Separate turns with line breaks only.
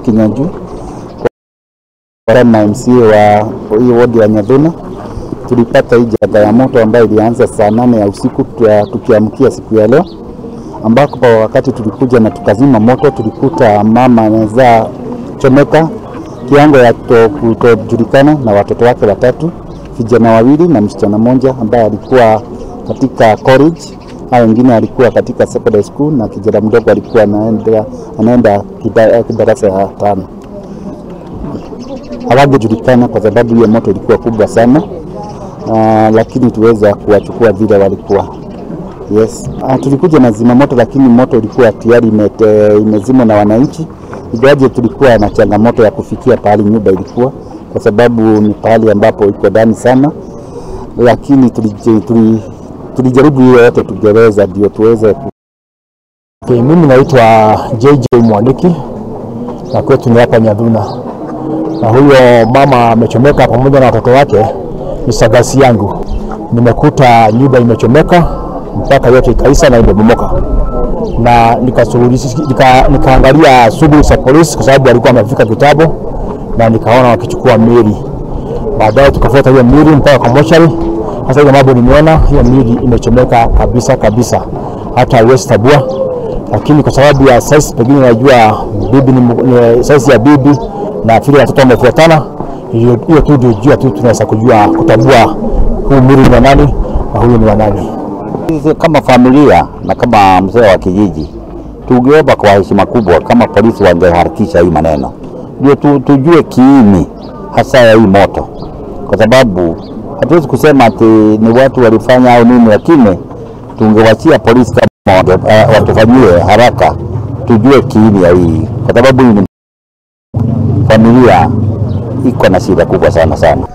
Kinyanjui, kama MCA wa hii wodi ya Nyathuna. Tulipata hii janga ya moto ambayo ilianza saa 8 ya usiku tukiamkia siku ya leo, ambako kwa wakati tulikuja na tukazima moto, tulikuta mama anaweza chomeka kiwango ya kutojulikana na watoto wake watatu, vijana wawili na msichana mmoja ambaye alikuwa katika college, hao wengine alikuwa katika secondary school, na kijana mdogo alikuwa anaenda darasa la 5. Hawakujulikana kwa sababu hiyo moto ilikuwa kubwa sana, lakini tuweza kuwachukua vile walikuwa. Yes. Tulikuja na zima moto, lakini moto ilikuwa tayari imezimwa na wananchi. Ingawaje tulikuwa na changamoto ya kufikia pahali nyumba ilikuwa, kwa sababu ni pahali ambapo iko ndani sana, lakini tulijaribu hiyo yote tungeweza ndio tuweze.
Okay, mimi naitwa JJ Mwaniki na kwetu ni hapa Nyathuna, na huyo mama amechomeka pamoja na watoto wake ni shangazi yangu. Nimekuta nyumba imechomeka mpaka yote ikaisha na imebomoka, na nikaangalia shughuli za polisi kwa sababu walikuwa wamefika kitambo, na nikaona wakichukua miili. Baadaye tukafuata hiyo miili mpaka kwa mochari. Sasa hiyo mambo nimeona hiyo miili imechomeka kabisa kabisa, hata huwezi tabua. Lakini kwa sababu ya size, pengine najua bibi ni size ya bibi na vile watoto wamefuatana, hiyo tu ndio jua tu tunaweza kujua kutambua huu mwili ni wa nani na huyu ni wa nani.
Sisi kama familia na kama mzee wa kijiji tungeomba kwa heshima kubwa kama polisi wangeharakisha hii maneno, ndio tujue kiini hasa ya hii moto, kwa sababu hatuwezi kusema ati ni watu walifanya au nini, lakini tungewachia polisi kama watufanyie haraka tujue kiini ya hii, kwa sababu hii ni familia iko na shida kubwa sana sana.